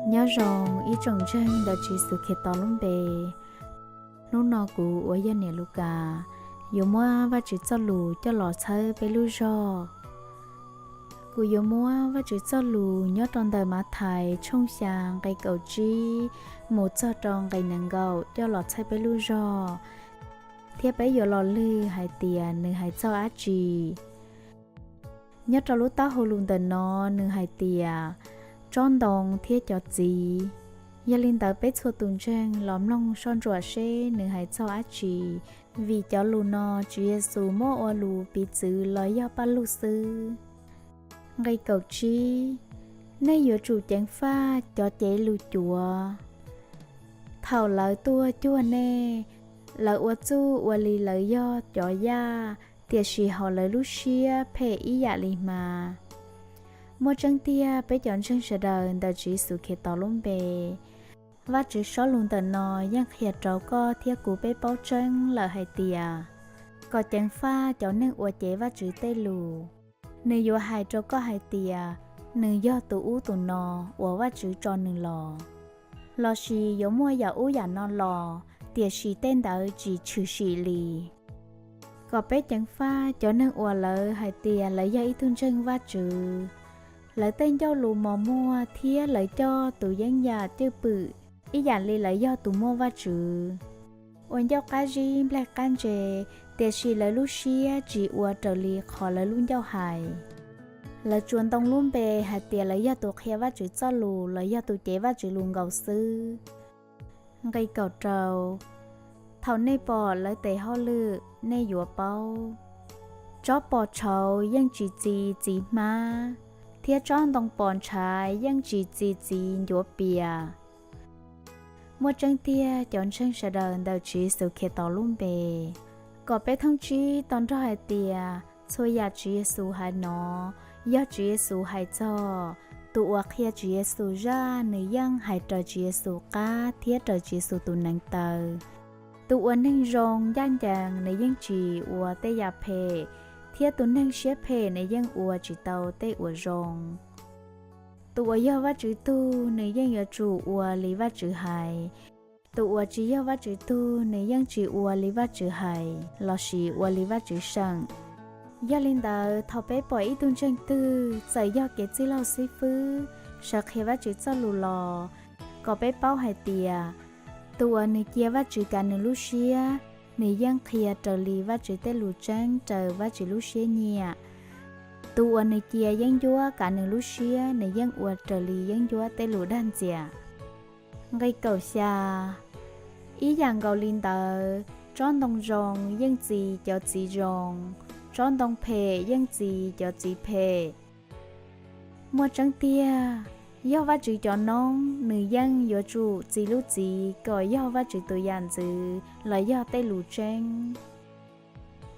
Nyob zoo ib tsoom ntseeg ntawm Tswv Yexus Khetos lub npe. Hnub no kuv uas yog niam Lukas yuav muab Vajtswv txoj lus coj los txhawb peb lub zog. Kuv yuav muab Vajtswv txoj lus nyob rau ntawm Mathais tshooj xya nqe kaum tsib mus txog rau nqe nees nkaum coj los txhawb peb lub zog, thiab peb yuav los lwg hais tias nws hais txog dab tsi. Nyob rau lub taub hau lus ntawm no nws hais tias tsob ntoo thiab cov txiv. Yog li ntawd peb txhua tus ntseeg los mloog soj ntsuam seb nws hais txog dab tsi, vim cov lus no Tswv Yexus muab ua lus piv txwv los yog paj lug xwb. Nqe kaum tsib, nej yuav tsum ceev faj cov cev lus cuav. Thaum lawv tuaj cuag nej, lawv ua txuj ua li lawv yog cov yaj, tiam sis hauv lawv lub siab phem ib yam li hma. Muaj tseeb tiag peb cov ntseeg sawv daws ntawm Tswv Yexus Khetos lub npe, Vajtswv sob lus ntawm no yeej qhia rau koj thiab kuv peb paub tseeb lawm hais tias kom ceev faj cov neeg uas cev Vajtswv tej lus. Nws yuav hais rau koj hais tias nws yog tus ub tus no uas Vajtswv tso nws los, lossis yuav muaj yam ub yam no los, tiam sis tej ntawd tsis tshwm sim li. Kom peb ceev faj cov neeg uas lawv hais tias lawv yog ib tug ntseeg Vajtswv, lawv tej ncauj lus mos muag thiab lawv coj tus yeeb yam cwj pwm ib yam li lawv yog tus muaj Vajtswv, ua ncauj qab zib nplaig qab ntse, tiam sis lawv lub siab tsis ua raws li qhov lawv lub ncauj hais. Lawv tsuas ntoo lub npe hais tias lawv yog tus qhia Vajtswv txoj lus los yog tus cev Vajtswv lus nkaus xwb. Nqe kaum rau, thaum nej pom lawv tes hauj lwm nej yuav paub. Tsob pos tshauv yeej tsis txi txiv hmab, thiab tsob ntoo pos ntshav yeej tsis txi txiv ncuav pias. Muaj tseeb tiag cov ntseeg sawv daws ntawm Tswv Yexus Khetos lub npe, kom peb thooj tsib tau nrog hais tias txhua yam Tswv Yexus hais no yog Tswv Yexus hais txog. Tus uas qhia Tswv Yexus zaj nws yeej hais raws Tswv Yexus qab thiab raws Tswv Yexus tus neev taw. Tus ua neeg zoo ncaj ncees nws yeej tsis ua tej yam phem, thiab tus neeg siab phem nws yeej ua tsis tau tej uas zoo. Tus uas yog Vajtswv tug nws yeej yuav tsum ua li Vajtswv hais. Tus uas tsis yog Vajtswv tug nws yeej tsis ua li Vajtswv hais lossis ua li Vajtswv seem. Yog li ntawd thaum peb pom ib tug ntseeg twg txawm yog kev txwj laug xib fwb sawv qhia Vajtswv txoj lus los, kom peb paub hais tias tus uas nws cia Vajtswv kav nws lub siab, nws yeej qhia raws li Vajtswv tej lus tseeb raws Vajtswv lub siab nyiam. Tus uas nws cia yeeb ncuab kav nws lub siab nws yeej ua raws li yeeb ncuab tej lus dag ntxias. Nqe kaum xya, ib yam nkaus li ntawd tsob ntoo zoo yeej txi cov txiv zoo, tsob ntoo phem yeej txi cov txiv phem. Muaj tseeb tiag, yog Vajtswv cov noob nws yeej yuav tsum txi lub txiv kom yog Vajtswv tus yam ntxwv los yog tej lus tseeb.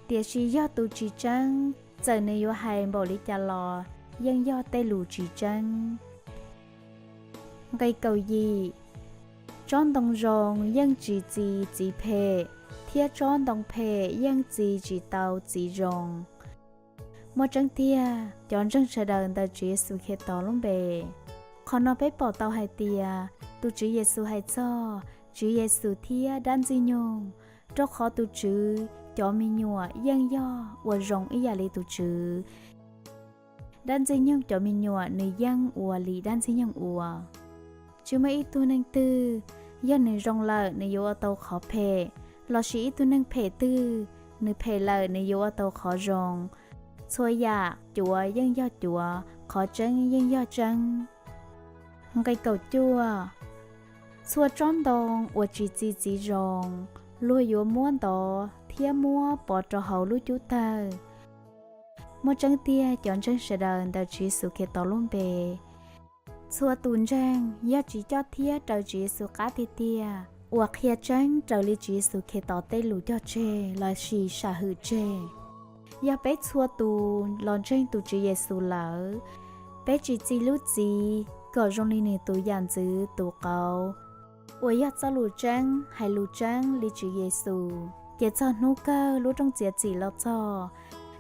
Tiam sis yog tus tsis tseeb, txawm nws yuav hais npaum li cas los yeej yog tej lus tsis tseeb. Nqe kaum yim, tsob ntoo zoo yeej tsis txi txiv phem, thiab tsob ntoo phem yeej txi tsis tau txiv zoo. Muaj tseeb tiag cov ntseeg sawv daws ntawm Tswv Yexus Khetos lub npe, qhov no peb pom tau hais tias tus Tswv Yexus hais txog Tswv Yexus thiab dab Ntxwg Nyoog, rau qhov tus Tswv cov me nyuam yeej yog ua zoo ib yam li tus Tswv. Dab Ntxwg Nyoog cov me nyuam nws yeej ua li dab Ntxwg Nyoog ua. Tsis muaj ib tug neeg twg, yog nws zoo lawm nws yuav ua tau qhov phem, lossis ib tug neeg phem twg, nws phem lawm nws yuav ua tau qhov zoo. Txhua yam cuav yeej yog cuav, qhov tseeb yeej yog tseeb. Nqe kaum cuaj, txhua tsob ntoo uas tsis txi txiv zoo, luag yuav muab ntov thiab muab pov rau hauv lub cub tawg. Muaj tseeb tiag cov ntseeg sawv daws ntawm Tswv Yexus Khetos lub npe, txhua tus ntseeg yog tsis coj thiab raws Tswv Yexus qab tiag tiag, uas qhia tseeb raws li Tswv Yexus Khetos tej lus cog tseg lossis sam hwm tseg. Yog peb txhua tus los ntseeg tus Tswv Yexus lawm, peb tsis txi lub txiv kom zoo li nws tus yam ntxwv tus qauv, uas yog txoj lus tseeb hais lus tseeb li Tswv Yexus, ces txog hnub kawg lub rooj txiav txim los txog,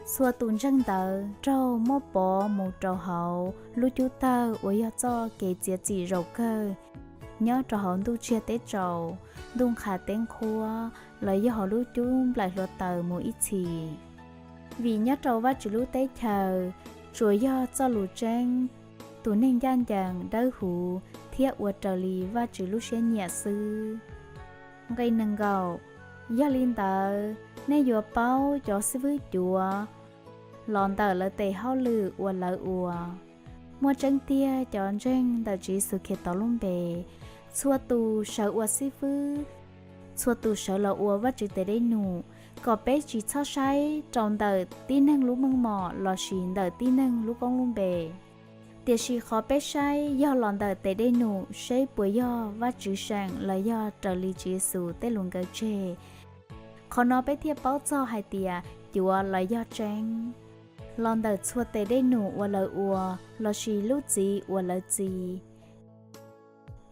Txhua tus ntseeg ntawd raug muab pov mus rau hauv lub cub tawg uas yog txoj kev txiav txim zaum kawg nyob rau hauv ntuj tsiag teb tsaus, ntuj nqha teb nqhuab, los yog hauv lub cub nplaim hluav taws mus ib txhis. Vim nyob rau Vajtswv lub teb chaws tsuas yog txoj lus tseeb, tus neeg ncaj ncees dawb huv thiab ua raws li Vajtswv lub siab nyiam xwb. Nqe nees nkaum. Yog li ntawd, nej yuav paub cov xib fwb cuav los ntawm lawv tes hauj lwm uas lawv ua. Muaj tseeb tiag cov ntseeg ntawm Tswv Yexus Khetos lub npe, txhua tus sawv ua xib fwb, txhua tus sawv los ua Vajtswv tes dej num, kom peb tsis txhob saib rau ntawm tib neeg lub meej mom lossis ntawm tib neeg lub koob lub npe. Tiam sis qhov peb saib yog los ntawm tes dej num seb puas yog Vajtswv seem los yog raws li Tswv Yexus tej lus nkawd tseg. Qhov no peb thiaj paub txog hais tias cuav los yog tseeb, los ntawm txhua tes dej num uas lawv ua lossis lub txiv uas lawv txi.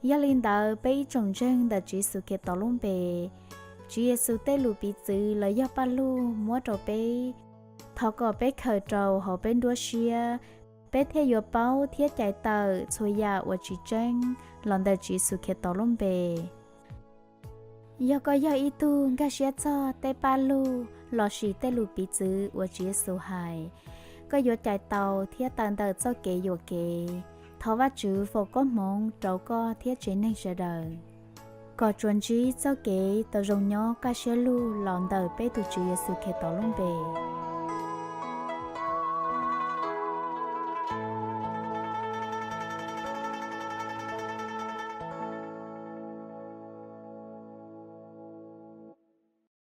Yog li ntawd, peb ib tsoom ntseeg ntawm Tswv Yexus Khetos lub npe, Tswv Yexus tej lus piv txwv los yog Paj Lug muab rau peb, thov kom peb khaws rau hauv peb nruab siab, peb thiaj yuav paub thiab cais tawm txhua yam uas tsis tseeb los ntawm Tswv Yexus Khetos lub npe. Yog koj yog ib tug nkag siab txog tej Paj Lug lossis tej lus piv txwv uas Tswv Yexus hais, koj yuav cais tau thiab tawm ntawm txoj kev yuam kev. Thov Vajtswv foom koob hmoov rau koj thiab tsev neeg sawv daws, kom tsuas ntsib txoj kev tau zoo nyob kaj siab lug los ntawm peb tus Tswv Yexus Khetos lub npe.